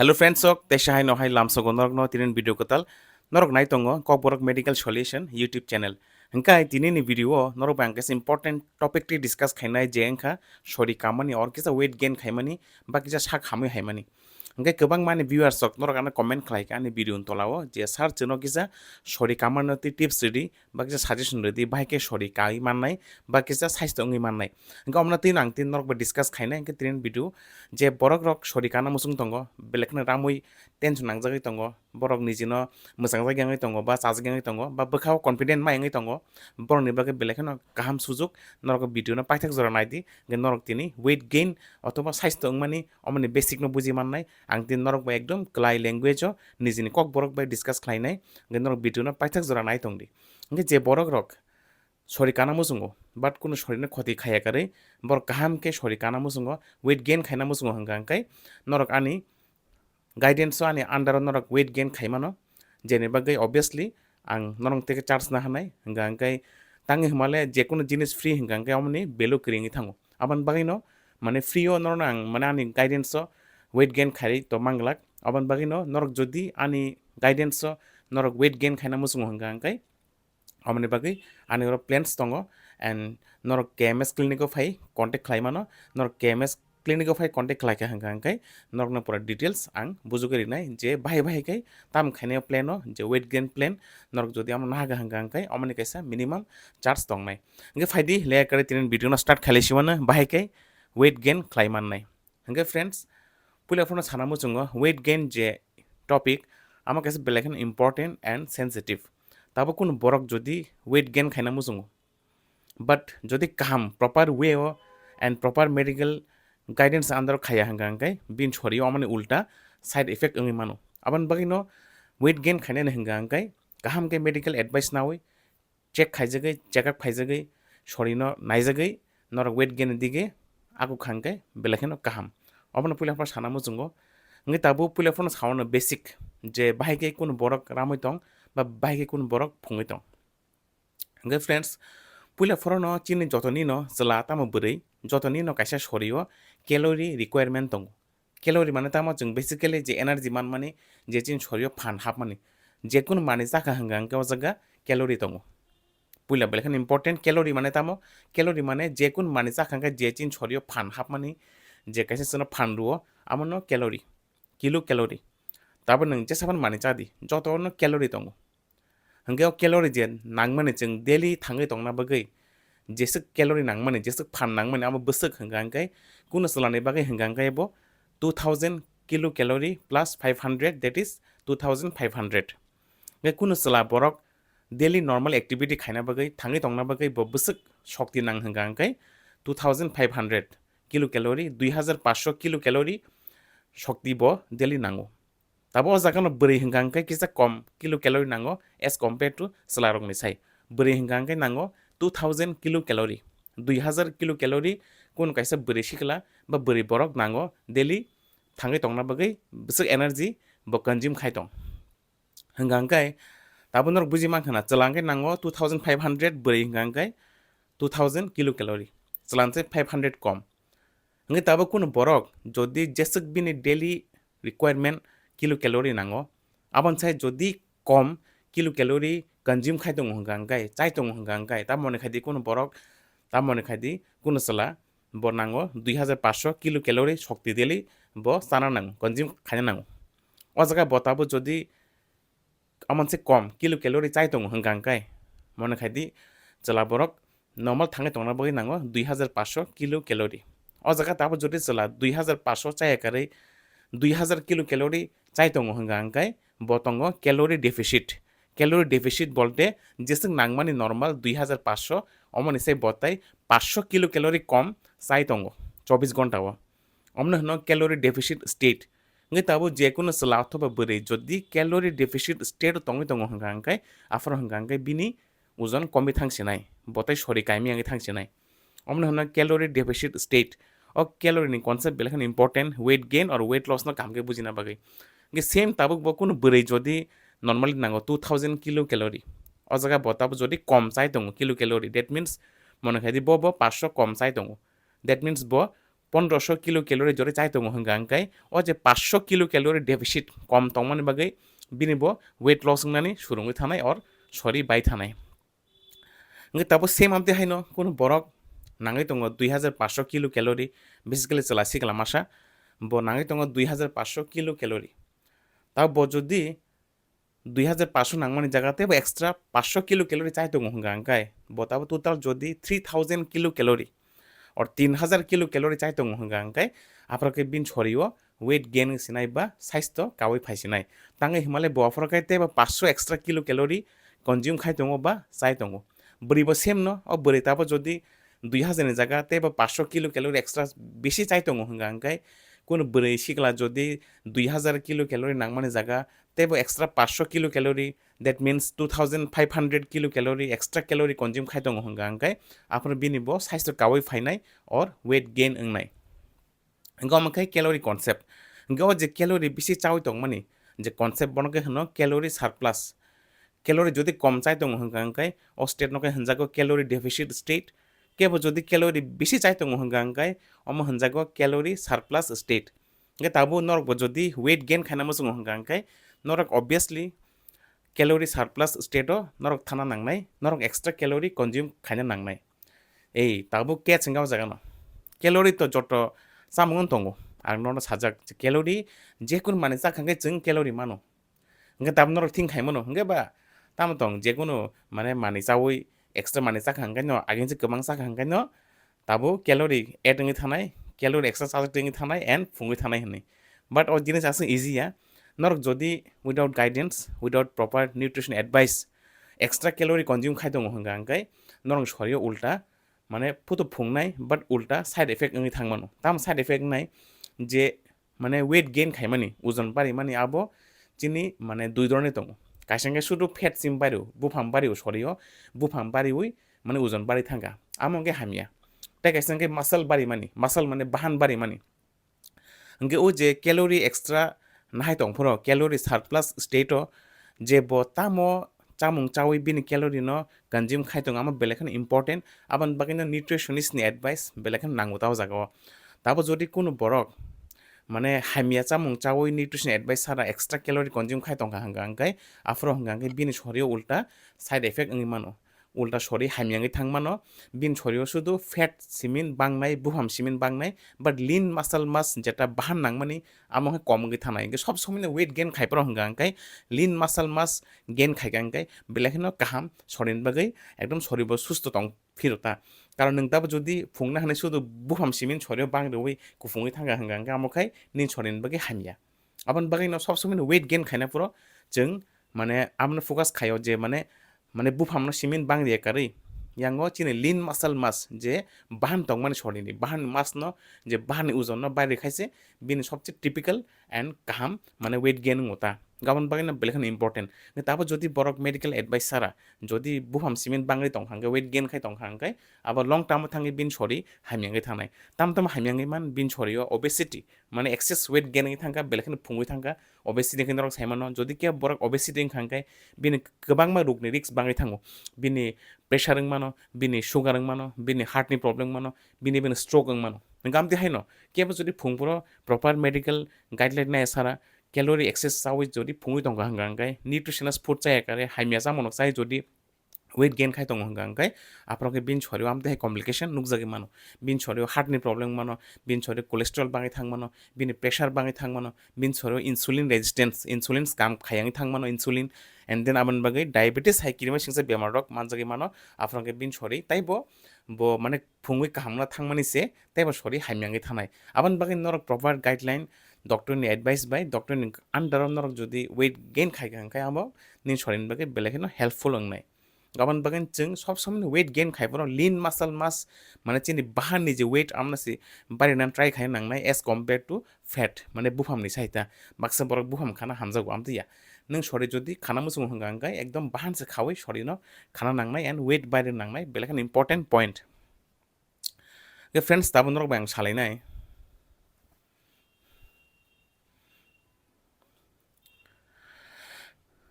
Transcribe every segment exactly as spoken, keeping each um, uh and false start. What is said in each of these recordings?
Hello friends, sok teisa hai no hai lamsogo norok no tinin video kwtal. Norok nai tongo Kokborok Medical Solution YouTube channel. Hingkai tini ni video o norok bai ang kaisa important topic twi discuss khainai, je wngkha sori kamani or kisa weight gain khaimani ba kisa sak hamwi haimani. Hingkai kwbangma ni viewers sok norok ano comment khlai kha ani video ni tola o je sir chwno kisa sori kamani twi tips ridi, ba kisa suggestion ridi, bahai khe sori kai mannai, ba kisa saisto wngwi mannai. Hingke omno twi ang tini norok bai discuss khainai, hingke tini video je borok rok sori kana muchung tongo, belai kheno ramwi tension nangjagwi tongo, borok nijino mwchangjakya wngwi tongo, ba chajakya wngwi tongo, ba bwkhao confident ma wngwi tongo, borokni bagwi belai kheno kaham sujuk, norok video no paithak jora naidi, hingke norok tini weight gain othoba saisto wngmani omoni basic no buji mannai, ang tini norok bai ekdom kwlai language o nijini Kokborok bai discuss khlainai, hingke norok video no paithak jora nai tongdi. Hingke je borok rok sori kana muchungo, but kunu sori no khoti khaya karwi, borok kaham khe sori kana muchungo, weight gain khaina muchungo hingka hingkai norok ani guidance o ani under o norok weight gain khaimano, jeni bagwi obviously ang norok teke charge na hanai, hingka hingkai tangwi hwnmale jekunu jinis free hingka hingkai omoni value kwrwi wngwi thango. Aboni bagwino mane free o norokno ang mane ani guidance o weight gain khairwi to manglak. Aboni bagwino norok jodi ani guidance o norok weight gain khaina muchungo hingka hingkai, aboni bagwi ani oro plans tongo, and norok K M S clinic o phai contact khlai mano, norok K M S clinic o phai contact khlai kha hingka hingkai norokno pura details ang bujugwi rinai je bahai bahai khe tam khainai plan o je weight gain plan norok jodi amo nahaga hingka hingkai omoni kaisa minimum charge tongnai. Hingke phaidi le kare tini video no start khailai simano bahai khe weight gain khlai mannai. Hingke friends, puila phano sana muchungo weight gain je topic, amo kaisa belai kheno important and sensitive. Tabo kunu borok jodi weight gain khaina muchungo, but jodi kaham proper way o and proper medical guidance under o khaya hingka hingkai bini sori o amoni ulta side effect wngwi mano. Aboni bagwino weight gain khainani hingka hingkai kaham khe medical advice nawi check khaijagwi, check up khaijagwi, sorino naijagwi norok weight gain ni dige aku kha hingke belai kheno kaham. Obono puila phano sana muchungo. Hingke tabuk puila phano saono basic je bahai khe kunu borok ramwi tong ba bahai khe kunu borok phungwi tong. Hingke friends, puila phorono chini jotoni no chwla tamo bwrwi, jotoni no kaisa sorio calorie requirement tongo. Calorie mane tamo chwng basically je energy manmani, je chini sorio phan hapmani. Jekunu manwi chakha hingka hingke o jaga calorie tongo. Puila belai kheno important calorie mane tamo, calorie mane jekunu manwi chakha hingke je chini sorio phan hapmani, je kaisa chwngno phan rwo, amono calorie, kilocalorie. Tabo nwng jesa phano manwi chadi, jotono calorie tongo. Hingke o calorie je nangmani chwng daily thangwi tongna bagwi, jeswk calorie nangmani, jeswk phan nangmani, abo bwswk hingka hingke kunu chwlani bagwi hingka hingke bo two thousand kilocalorie plus five hundred, that is two thousand five hundred. Hingke kunu chwla borok daily normal activity khaina bagwi, thangwi tongna bagwi bo bwswk shokti nang hingka hingke two thousand five hundred kilocalorie, dui hazar paanch sho kilocalorie shokti bo daily nango. Tabo o jaga no bwrwi hingka hingke kisa kom kilocalorie nango as compared to chwla rokni sai. Bwrwi hingka hingke nango two thousand kilocalorie, dui hazar kilocalorie kunu kaisa bwrwi sikla ba bwrwi borok nango daily thangwi tongna bagwi bwswk energy bo consume khai tong. Hingka hingke tabo norok buji mankha na chwla hingke nango two thousand five hundred, bwrwi hingka hingke two thousand kilocalorie, chwla se five hundred kom. Hingke tabo kunu borok jodi jeswk bini daily requirement kilocalorie nango, aboni sai jodi kom kilocalorie consume khai tongo hingka hingke, chai tongo hingka hingke, tamoni khaidi kunu borok, tamoni khaidi kunu chwla bo nango dui hazar paanch sho kilocalorie shokti daily bo chana nango, consume khaina nango. O jaga bo tabo jodi amon se kom kilocalorie chai tongo hingka hingke, mone khaidi chwla borok normal thangwi tongna bagwi nango dui hazar paanch sho kilocalorie. O jaga tabo jodi chwla dui hazar paanch sho chaya karwi dui hazar kilocalorie chai tongo hingka hingke bo tongo calorie deficit. Calorie deficit bolte jeswk nangmani normal dui hazar paanch sho, omoni sai bo tai paanch sho kilocalorie kom chai tongo chobbish ghonta o. Omno hino calorie deficit state. Hingke tabo jekunu chwla othoba bwrwi jodi calorie deficit state o tongwi tongo hingka hingke, aphuru hingka hingke bini ojon komwi thangsinai, bo tai sori kaimi wngwi thangsinai. Omno hino calorie deficit state. O calorie ni concept belai kheno important weight gain or weight loss no kaham khe bujina bagwi. Hingke same tabuk bo kunu bwrwi jodi normally nango two thousand kilocalorie, o jaga bo tabo jodi kom chai tongo kilocalorie, that means mone khaidi bo bo paanch sho kom chai tongo, that means bo pondroso kilocalorie jori chai tongo hwnka hwnkhe, o je paanch sho kilocalorie deficit kom tongmani bagwi bini bo weight loss wngnani surungwi thanai or sori bai thanai. Hwnkhe tabo same amtwi haino kunu borok nangwi tongo dui hajar paanch sho kilocalorie, basically chwla sikla masa, bo nangwi tongo dui hajar paanch sho kilocalorie. Tabo bo jodi dui hajar paanch sho nangmani jaga tei bo extra paanch sho kilocalorie chai tongo hwnka hwnkhe, bo tabo total jodi three thousand kilocalorie or tin hajar kilocalorie chai tongo hwnka hwnkhe, aphuru khe bini sorio weight gain wng sinai ba saisto kaui phai sinai. Tangwi himale bo aphuru khe tei bo paanch sho extra kilocalorie consume khai tongo ba chai tongo. Bwrwi bo same no, o bwrwi tabo jodi dui hajar ni jaga tei bo paanch sho kilocalorie extra bisi chai tongo hwnka hwnkhe, kunu bwrwi sikla jodi dui hajar kilocalorie nangmani jaga tei bo extra paanch sho kilocalorie, that means two thousand five hundred kilocalorie extra calorie consume khai tongo hwnka hwnkhe, aphuru bini bo saisto kaui phainai or weight gain wngnai. Hwnkhe omo khe calorie concept. Hwnkhe o je calorie bisi chaui tongmani je concept, bono khe hwno calorie surplus. Calorie jodi kom chai tongo hwnka hwnkhe, o state no khe hwnjago calorie deficit state. Kebo jodi calorie bisi chai tongo hwnka hwnkhe, omo hwnjago calorie surplus state. Hwnkhe tabuk norok bo jodi weight gain khaina muchungo hwnka hwnkhe, norok obviously calorie surplus state o norok thana nangnai, norok extra calorie consume khaina nangnai. Ei, tabuk catch hwnka o jaga no. Calorie to joto chamung wng tongo. Ang nono sajak je calorie, jekunu manwi chakha hwnkhe chwng calorie mano. Hwnkhe tabuk norok think khai mano, hwnkhe ba tamo tong, jekunu mane manwi chaui extra manwi chakha hwnkhe no, agin se kwbang chakha hwnkhe no, tabuk calorie add wngwi thanai, calorie extra chajak wngwi thanai and phungwi thanai hwnwi. But o jinis aswk easy ya. Norok jodi without guidance, without proper nutrition advice, extra calorie consume khai tongo hwnka hwnkhe, norok sorio ulta, mane phuto phungnai, but ulta side effect wngwi thangmano. Tamo side effect wngnai je, mane weight gain khaimani, ojon barimani abo chini mane dui dhoroni tongo. Kaisa hwnkhe sudu fat simi bario, buphang bario sorio, buphang bariwi mane ojon bari thangkha. Amo hwnkhe hamya. Tei kaisa hwnkhe muscle barimani, muscle mane bahan barimani. Hwnkhe o je calorie extra nahai tong phoro, calorie surplus state o je bo tamo chamung chaui bini calorie no consume khai tongo, amo belai kheno important. Aboni bagwi no nutritionist ni advice belai kheno nango ta o jaga o. Tabo jodi kunu borok mane hamya chamung chaui nutrition advice sara extra calorie consume khai tongkha hwnka hwnkhe, aphuru hwnka hwnkhe bini sorio ulta side effect wngwi mano. Ulta sori hamya wngwi thangmano, bini sorio sudu fat simin bangnai, bupham simin bangnai, but lean muscle mass jeta bahan nangmani, amo khe kom wngwi thanai. Hwnkhe sob somoi no weight gain khai phoro hwnka hwnkhe, lean muscle mass gain khaikha hwnkhe belai kheno kaham sorini bagwi, ekdom sori bo susto tong phiro ta. Karon nwng tabo jodi phungna hwnwi sudu bupham simin sorio bang rwui kuphungwi thangkha hwnka hwnkhe, amo khai nini sorini bagwi hamya. Aboni bagwi no sob somoi no weight gain khaina phoro chwng mane abono focus khaio je mane, mane bupham no simin bang rwya karwi, yango chini lean muscle mass je bahan tongmani sorini, bahan mass no je bahan ni ojon no bai rwkhaise bini sobse typical and kaham mane weight gain wngo ta. Aboni bagwi no belai kheno important. Tabo jodi borok medical advice sara, jodi bupham simin bangwi tongkha hwnkhe, weight gain khai tongkha hwnkhe, abo long term o thangwi bini sori hamya wngwi thangnai. Tamo tamo hamya wngwi man, bini sorio obesity, mane excess weight gain wngwi thangkha, belai kheno phungwi thangkha, obesity khe norok sai mano. Jodi khe borok obesity wngkha hwnkhe, bini kwbangma rokni risk bangwi thango. Bini pressure wng mano, bini sugar wng mano, bini heart ni problem wng mano, bini, bini stroke wng mano. Hwnkhe amtwi haino kebo jodi phung phoro proper medical guideline nai sara, calorie excess chaui jodi phungwi tongkha hwnka hwnkhe, nutritious food chaya kare, hamya chamung no chai jodi weight gain khai tongo hwnka hwnkhe, aphuru khe bini sorio amtwi hai complication nukjagwi mano. Bini sorio heart ni problem wng mano, bini sorio cholesterol bangwi thang mano, bini pressure bangwi thang mano, bini sorio insulin resistance, insulin kam khayangwi thang mano, insulin, and then aboni bagwi diabetes hai kirima singsa bemar rok manjagwi mano, aphuru khe bini sori taibo bo mane phungwi kaham no thangmani se taibo sori hamyangwi thanai. Aboni bagwi norok proper guideline, doctor ni advice bai, doctor ni under o norok jodi weight gain khaikha hwnkhe abo nini sorini bagwi belai kheno helpful wngnai. Aboni bagwi chwng sob somoi no weight gain khai phano lean muscle mass, mane chini bahan ni je weight amno se bari nan try khai nangnai as compared to fat, mane bupham ni saita. Baksa borok bupham khana hamjago amtwi ya. Nwng sori jodi khana muchungo hwnka hwnkhe ekdom bahan se khaui sori no khana nangnai and weight bari nangnai, belai kheno important point. Hwnkhe friends, tabuk norok bai ang salainai.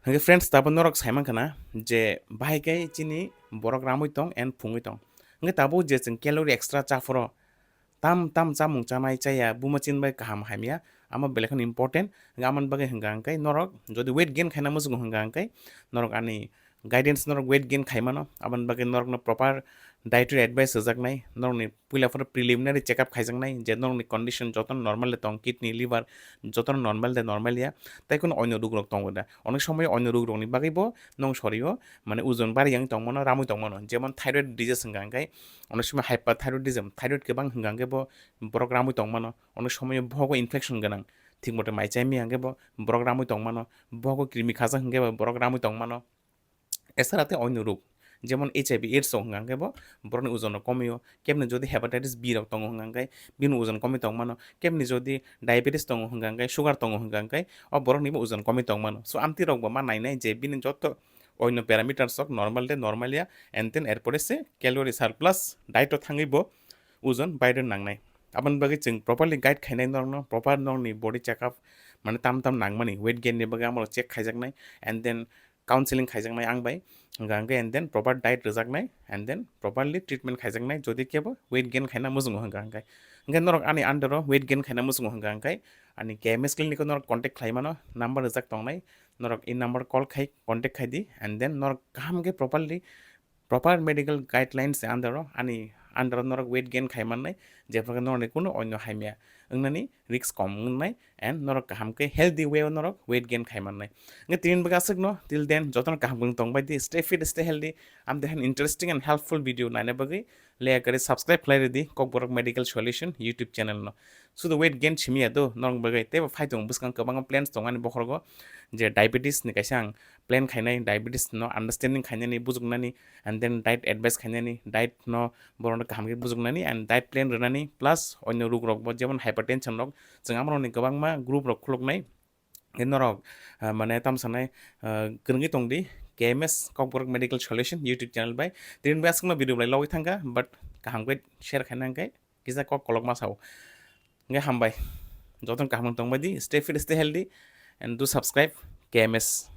Hwnkhe friends, tabuk norok saimankha na je bahai khe chini borok ramwi tong and phungwi tong. Hwnkhe tabuk je chwng calorie extra cha phoro, tam tam chamung chanai chaya buma chin bai kaham hamya, ama belai kheno important. Hwnkhe amoni bagwi hwnkha hwnkhe norok jodi weight gain khaina muchungo hwnkha hwnkhe norok ani guidance norok weight gain khaimano, aboni bagwi norokno proper dietary advice rwjaknai, norokni puila phano preliminary check up khaijaknai je norokni condition jotono normal de tong, kidney, liver jotono normal de normal ya, tei kuno onyo rok rok tongo da, onek somoy onyo rok rokni bagwi bo nong sorio mane ojon bari yang tongmano, ramwi tongmano, jemon thyroid disease hwnkha hwnkhe onek somoy hyperthyroidism, thyroid kwbang hwnkha hwnkhe bo borok ramwi tongmano, onek somoy bohogo infection gwnang, thik mote mai chai maya hwnkhe bo borok ramwi tongmano, bohogo krimi khajak hwnkhe bo borok ramwi tongmano. Esara tei onyo rok, jemon H I V AIDS rok hwnkha hwnkhe bo borokni ojon rok komio, kebni jodi hepatitis B rok tongo hwnkha hwnkhe bini ojon komwi tongmano, kebni jodi diabetes tongo hwnkha hwnkhe, sugar tongo hwnkha hwnkhe o borokni bo ojon komwi tongmano. So amtwi rok bo ma nainai je bini joto onyo parameters rok normal de normal ya, and then erpore se calorie surplus diet o thangwi bo ojon bairwi nangnai. Aboni bagwi chwng properly guide khainai norokno, proper norokni body check up mane tam tam nangmani, weight gain ni bagwi amorok check khaijaknai, and then counseling khaijaknai ang bai, hwnkha hwnkhe and then proper diet rwjaknai, and then properly treatment khaijaknai jodi kebo weight gain khaina muchungo hwnkha hwnkhe. Hwnkhe norok ani under o weight gain khaina muchungo hwnkha hwnkhe ani K M S clinic o norok contact khlai mano, number rwjak tongnai, norok i number call khai contact khai di, and then norok kaham khe properly proper medical guidelines ni under o ani under o norok weight gain khai mannai, jephru khe norokni kuno onyo hamya wngnani risk kom wngnai, and norok kaham khe healthy way o norok weight gain khai mannai. Hwnkhe tini bagwi aswkno, till then jotono kaham kwrwng tong bai di, stay fit, stay healthy, amtwi han interesting and helpful video naina bagwi leya kwrwi subscribe khlai rwdi Kokborok Medical Solution YouTube channel no. Sudu weight gain simi ya do norok bagwi, teibo phai tongo bwskang kwbangma plans tongo ani bokhorogo, je diabetes ni kaisa ang plan khainai, diabetes no understanding khainani, bujuknani, and then diet advice khainani, diet no borokno kaham khe bujuknani and diet plan rwnani, plus onyo rok rok bo jemon hypertension rok, chwng amorokni kwbangma group rok khuluknai. Hwnkhe norok, ah, mane tamo sanai, ah, kwrwngwi tongdi K M S Kokborok Medical Solution YouTube channel bai. Tini bai aswkno video bai logwi thangkha, but kaham khe share khaina hwnkhe kisa kok kolokma sao. Hwnkhe hambai. Jotono kaham tongbai di, stay fit, stay healthy, and do subscribe K M S.